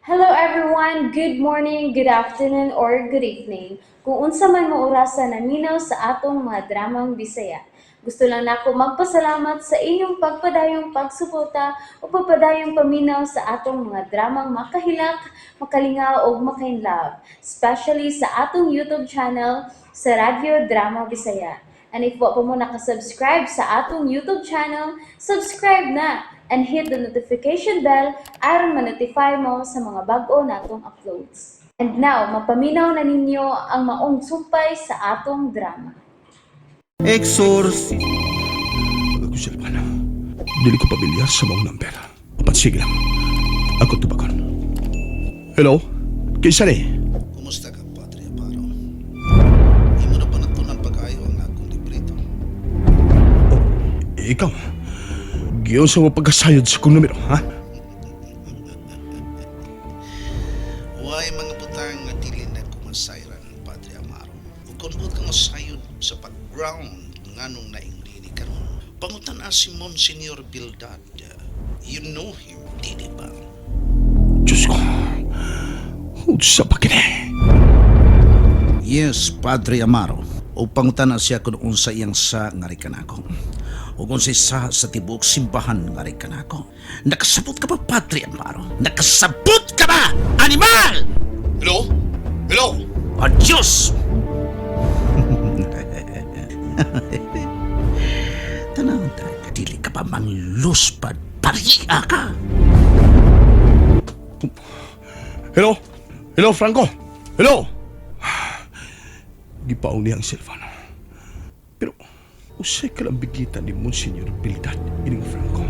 Hello everyone! Good morning, good afternoon, or good evening. Kung unsa man mo orasa naminaw sa atong mga dramang Bisaya. Gusto lang nako magpasalamat sa inyong pagpadayong pagsuporta o pagpadayong paminaw sa atong mga dramang makahilak, makalingaw ug makainlove, especially sa atong YouTube channel sa Radyo Drama Bisaya. And if wa pa mo nakasubscribe sa atong YouTube channel, subscribe na and hit the notification bell aron ma-notify mo sa mga bag-o natong uploads. And now, mapaminaw na ninyo ang maong sumpay sa atong drama. Exorcist. Ako Silvana. Dili ko pamilyar sa maong number. Apan sige lang. Ako tubagon. Hello? Kinsa ni? Kumusta ka, Padre Amaro? Imo na panatunan pag-ayo ang akong librito. Oh, ikaw. Giyon sa mo pagkasayod sa kong numero, ha? Huwag mga butang nga dili na kumasayran, Padre Amaro. Ug kung buot ka masayod sa background nganong naing dini karon. Pangutan na si Monsignor Bildad. You know him, dili ba? Diyos ko. Unsa pa kini? Yes, Padre Amaro. O pangutan na siya kung unsa iyang sa nga kanako. O kung sa sa sa tibuok simbahan nga kanako. Nakasabot ka ba, Padre Amaro? Nakasabot ka ba, animal? Hello? Hello? Adios! Tanaw tayo, dili ka pa mangluspad, pariya ka! Hello? Hello, Franco? Hello? Gipaong niya ang cellphone. Pero, usay ka lang bigitan ni Monsignor Bildad ining Franco.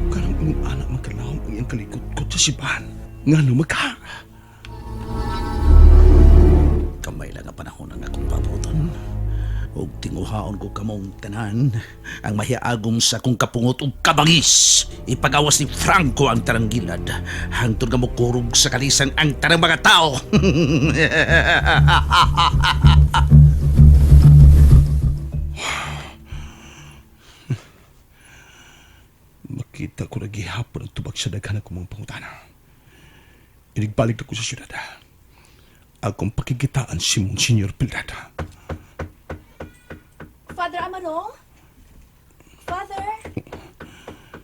Karang imong anak magkalahom ang iyang kalikot-kot sa simbahan. Nga no magka. Kamay lang ang panahon ang akong pabuton. Ug tinguhaon ko kamong tanan ang mahiagom sa akong kapungot ug kabangis. Ipagawas ni Franco ang tarang gilad hangtod nga mokurog sa kalisang ang tarang mga tao. Makita ko na gihapon ang tubag sa daghan akong mga pangutana. Inigbalik ako sa syudad. Akong pakikitaan si Monsignor Bildad. Father Amaro? Father?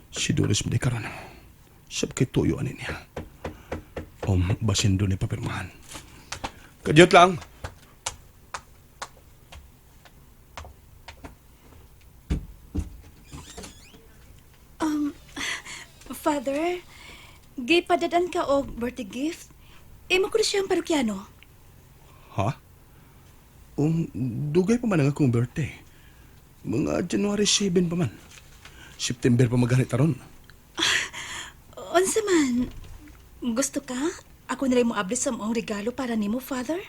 Si Doris Medikaran. Sab kay tuyo ani niya. Basin doon ni papirmahan. Kadyot lang. Father, gipadadan ka og birthday gift? Imo ko na siyang parokyano. Ha? Dugay pa man ang akong birthday. Mga January 7 pa man. September pa maganit aron. Unsa man, gusto ka? Ako na mo abli sa maong regalo para nimo, Father?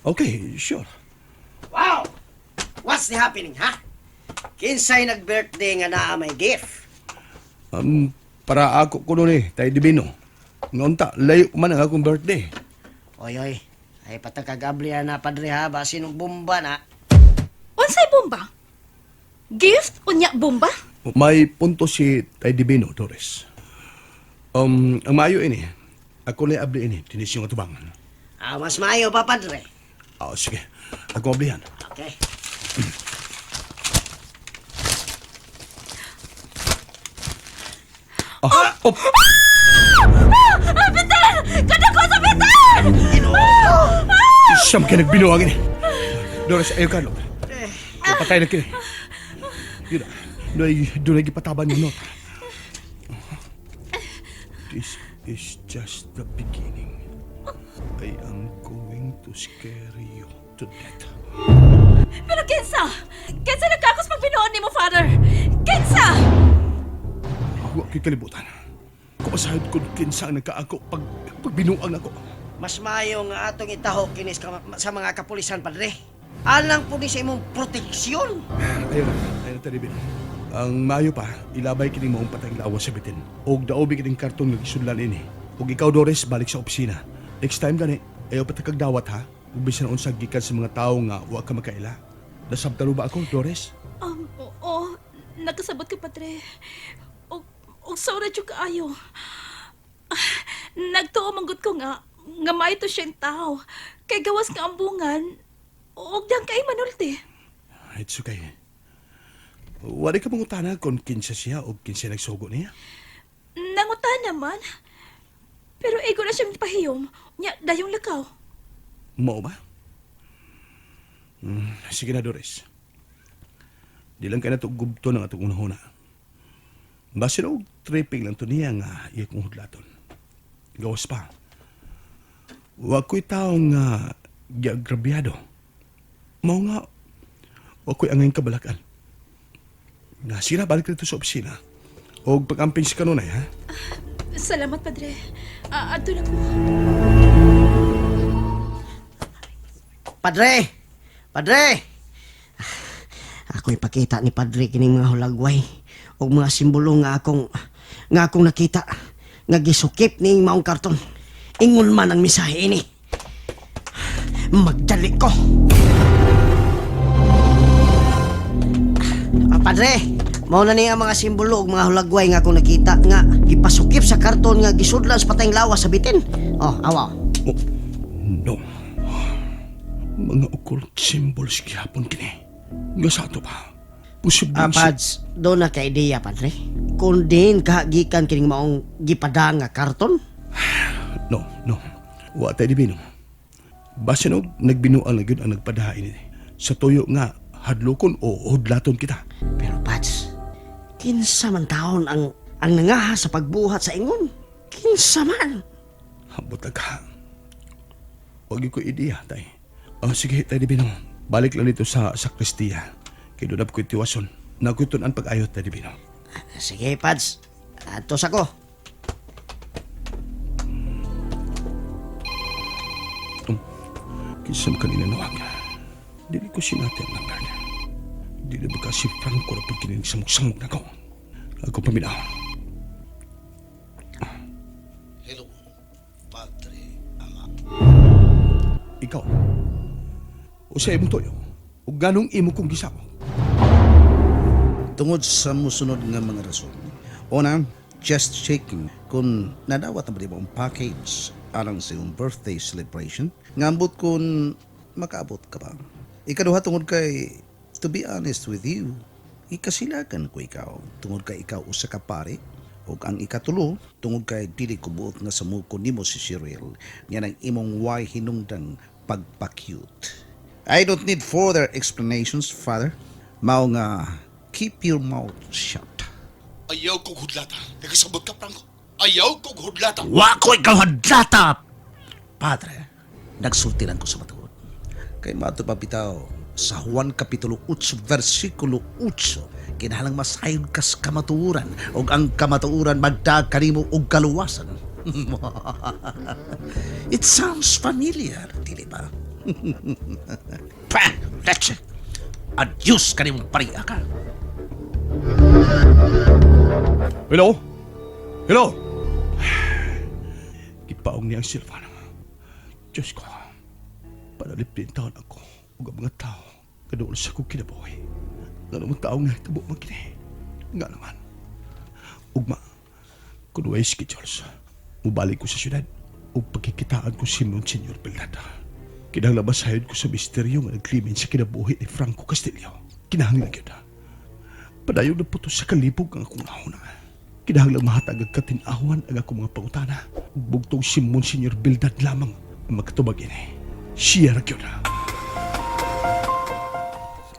Okay, sure. Wow! What's the happening, ha? Kinsay nag-birthday nga naa may gift? Para ako ko nun eh, tayo divino. Ngaunta, layo man ang akong birthday. Oy, oy. Ay patagkagabli na padre ha, basin ng bomba na. Unsay bomba? Gift unya bomba? May punto si Tay Divino, Doris. Ang maayo ini, ako na abli ini, tinis yung atubangan. Ah, mas maayo pa, padre. Ah, sige, ako ablihan. Okay. Ah, oh, Ah, Peter! Kada ko sa Peter! siyam ka nagbinuang ini. Doris, ayaw ka, Lord. Patay na kini. Yun na, doon ay gipataban yung nota. This is just the beginning. I am going to scare you to death. Pero kinsa? Kinsa nagkakos pagbinuon nimo, Father? Kinsa? Wa ko'y kalibutan. Kumasahod ko kinsa ang nagkaako pag pagbinuang ako. Mas maayo nga atong itaho kinis sa mga kapulisan, padre. Alang po ni sa imong proteksyon. Ayun na, ayun na Taribin. Ang maayo pa, ilabay kining maong patay lawas sa bitin. Og daobi kining karton nga gisudlan ini. Og ikaw Doris, balik sa opisina. Next time gani, ayaw pa ta kag dawat ha. Ug bisan unsa gikan sa mga tawo nga wa ka makaila. Nasabtan mo ba ako, Doris? Oo, nakasabot ka, Padre. Og sorry jud kaayo. Ah, nagtuo man gud ko nga nga maayo to siyang tao. Kay gawas nga ambungan og diyang kay manulti. It's okay. Wala ka mangutana kung kinsa siya o kinsa nagsugo niya. Nanguta naman. Pero igo na siyang pahiyom. Nya dayong lakaw. Mao ba? Sige na, Doris. Di lang kay nato gubto ng atong unahuna. Basin og tripping lang to niya nga iya kong hudlaton. Gawas pa. Wa ko'y tao nga giagrabyado. Mao nga, wa ko'y angay kabalakan. Nga sila balik dito sa opisina. Og pag-amping si kanunay, ha? Salamat, Padre. Ah, adto na ko. Padre! Padre! Ako ipakita ni Padre kining mga hulagway og mga simbolo nga akong nakita nga gisukip ning maong karton. Ingon man ang mensahe ini. Magdali ko. Ah, padre, mao na ni ang mga simbolo ug mga hulagway nga akong nakita nga gipasukip sa karton nga gisudlan sa patayng lawas sa bitin. Oh, awa. Oh, no. Mga occult symbols gihapon kini. Nga sa ato pa. Posible Ah, Pads, doon na ka ideya, padre. Kung din kahagikan kining maong gipada nga karton. No, no. Wa tay dibino. Basin og nagbinuang na gyud ang nagpadahain ini. Sa tuyo nga hadlokon o hudlaton kita. Pero Pads, kinsa man taon ang nangaha sa pagbuhat sa ingon? Kinsa man? Ambot lang ka. Wag gyud ko ideya, tay. Oh, sige, tay Divino. Balik lang dito sa sakristiya. Kay doon na ko'y tiwason. Nagkuton ang pag-ayot, tay Divino. Sige, Pads. Atos ako. Kinsa man kanina nawag. Dili ko sinati ang number niya. Dili ba kasi Franco na pagkininig sa samok na ko. Ako paminaw. Hello, Padre Ama. Ikaw. O sa imong toyo. O ganong imo kong gisamo. Tungod sa musunod nga mga rason. Una, just checking kung nadawat na ba di ba ang package alang sa iyong birthday celebration. Ngambot kung makaabot ka ba. Ikaduha, tungod kay, to be honest with you, ikasilagan ko ikaw tungod kay ikaw usa ka pare. Ug ang ikatulo, tungod kay dili ko buot nga samuko nimo si Cheryl nga ang imong way hinungdang pagpa-cute. I don't need further explanations, Father. Mao nga keep your mouth shut. Ayaw kong hudlata. Nakasabot ka, Franco. Ayaw kong hudlata. Wa ko ikaw hadlata, Padre. Nagsulti lang ko sa matuod. Kay mato pa bitaw sa Juan Kapitulo 8, versikulo 8, kinahanglang masayod kas kamatuoran ug ang kamatuoran magdag kanimo og kaluwasan. It sounds familiar, dili ba? Pa, leche. Adios kanimong pariya ka. Hello? Hello? Gipaong niya ang cellphone. Diyos ko, panalipin taon ako ug ang mga tao kaduol sa akong kinabuhi. Nga naman tao nga hitabo man kini. Nga naman. Ugma, kung way schedules, mubalik ko sa syudad ug pagkikitaan ko si Monsignor Beldada. Kinahanglan masayod ko sa misteryo nga nagkrimen sa kinabuhi ni Franco Castillo. Kinahanglan gyud. Padayon na puto sa kalibog ang akong nahuna. Kinahanglan mahatag ang katinawan ang akong mga pangutana. Ug bugtong si Monsignor Bildad lamang ang makatubag ini. Siya ra gyud.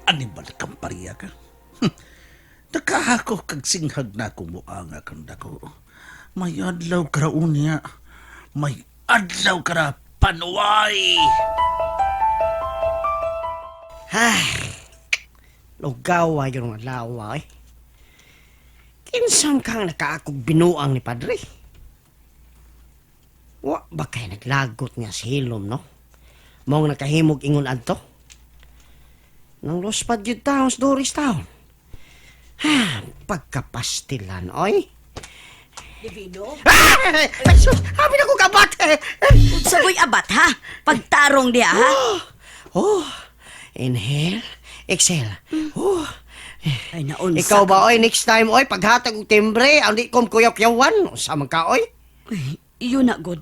Animal kang pariya ka. Nakahako kag singhag na akong muanga kang dako. May adlaw ka ra unya. May adlaw ka ra panuway. Ay, lugaw ay yung adlaw ay. Kinsang kang nakaakog binuang ni Padre? Wa ba kay naglagot nga si Hilom, no? Mong nakahimog ingon adto? Nang luspad yun taon sa Doris taon. Ha, pagkapastilan, oy. Divino? Ah! Ay, sus! Habi na ko kabat! Sagoy abat ha? Pagtarong diha ha? Oh, inhale, exhale. Oh, Ay, naunsa Ikaw ka ba oy next time oy paghatag og timbre ang di kom kuyaw-kuyawan unsa man ka oy? Uy, iyon na, God.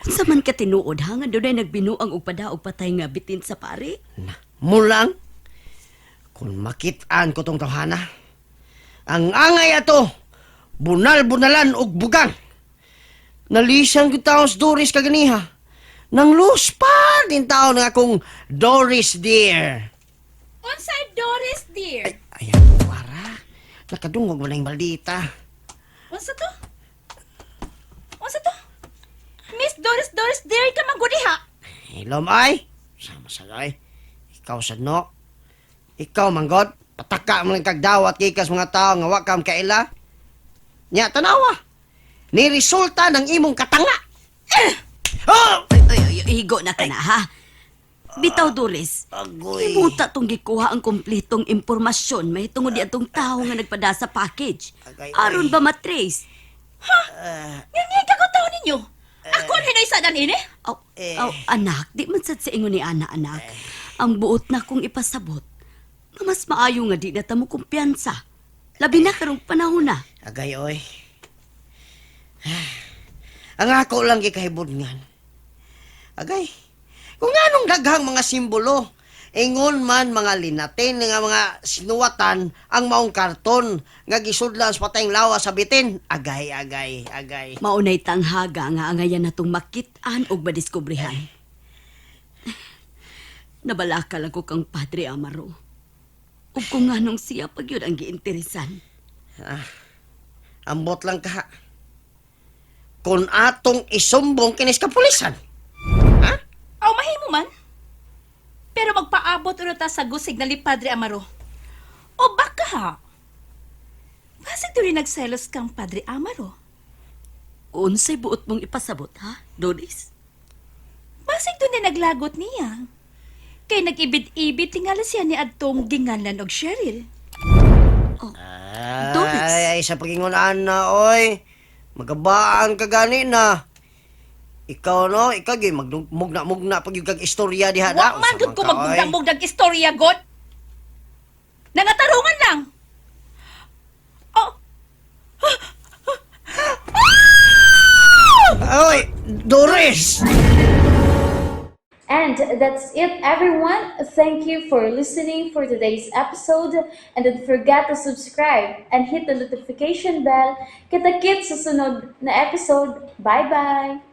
Unsa man ka tinuod, ha? Nga dunay nagbinuang og padaog patay nga bitin sa pare. Na, mulang kung makit-an ko tong tawhana. Ang angay ato bunal-bunalan og bugang. Nalisan ko taon sa Doris kaganiha. Nang pa din taon nga akong Doris dear. Unsay Doris dear? Ay, ayan, para. Nakadungog mo na yung maldita. Unsa to? Unsa to? Miss Doris Doris dear ka man gud ha. Hilom ay. Sama sa ay. Ikaw sa no. Ikaw manggod. Pataka mo lang kagdawat gikas mga tao nga wa kam kaila. Nya tanawa. Ni resulta ng imong katanga. Oh! Ay, ay, ay, higo na ka na, ha? Bitaw, Doris. Agoy. Himuta tong gikuha ang kumplitong impormasyon may tungod di atong tao nga nagpada sa package. Agay, Aron ay. ba matrace? Nga ka ko taon ninyo. Ako ang hinoy sa ini. Aw, aw, anak, di man sad sa ingon ni ana, anak. Ang buot na kong ipasabot, nga mas maayo nga di na ta mo kumpiyansa. Labi na karong panahon na. Agay oy. Ang ako lang gikahibudngan. Agay. Kung anong daghang mga simbolo, ingon man mga linatin nga mga sinuwatan ang maong karton nga gisudlan sa patayng lawa sa bitin. Agay, agay, agay. Maunay tanghaga nga angayan natong makit-an og madiskubrehan. Nabalaka lang ko kang Padre Amaro. Ug kung nganong siya pag yun ang giinteresan. Ambot lang ka. Kung atong isumbong kinis kapulisan. Ha? Aw mahimo man. Pero magpaabot uno ta sa gusig na ni Padre Amaro. O baka ha? Basig diri nagselos kang Padre Amaro. Unsay buot mong ipasabot, ha, Doris? Basig doon na naglagot niya. Kay nag-ibid-ibid tingala siya ni adtong ginganlan og Cheryl. Doris. Ay, ay, sa pagingon ana, oy. Magabaan ka gani na. Ikaw no, ikaw gyud magmugna-mugna pag yung kag istorya diha Wa na. man gud ko magmugdang-mugdang istorya god. Nangatarungan lang. Oh, Oy, Doris. And that's it, everyone. Thank you for listening for today's episode. And don't forget to subscribe and hit the notification bell. Kita-kits sa sunod na episode. Bye-bye!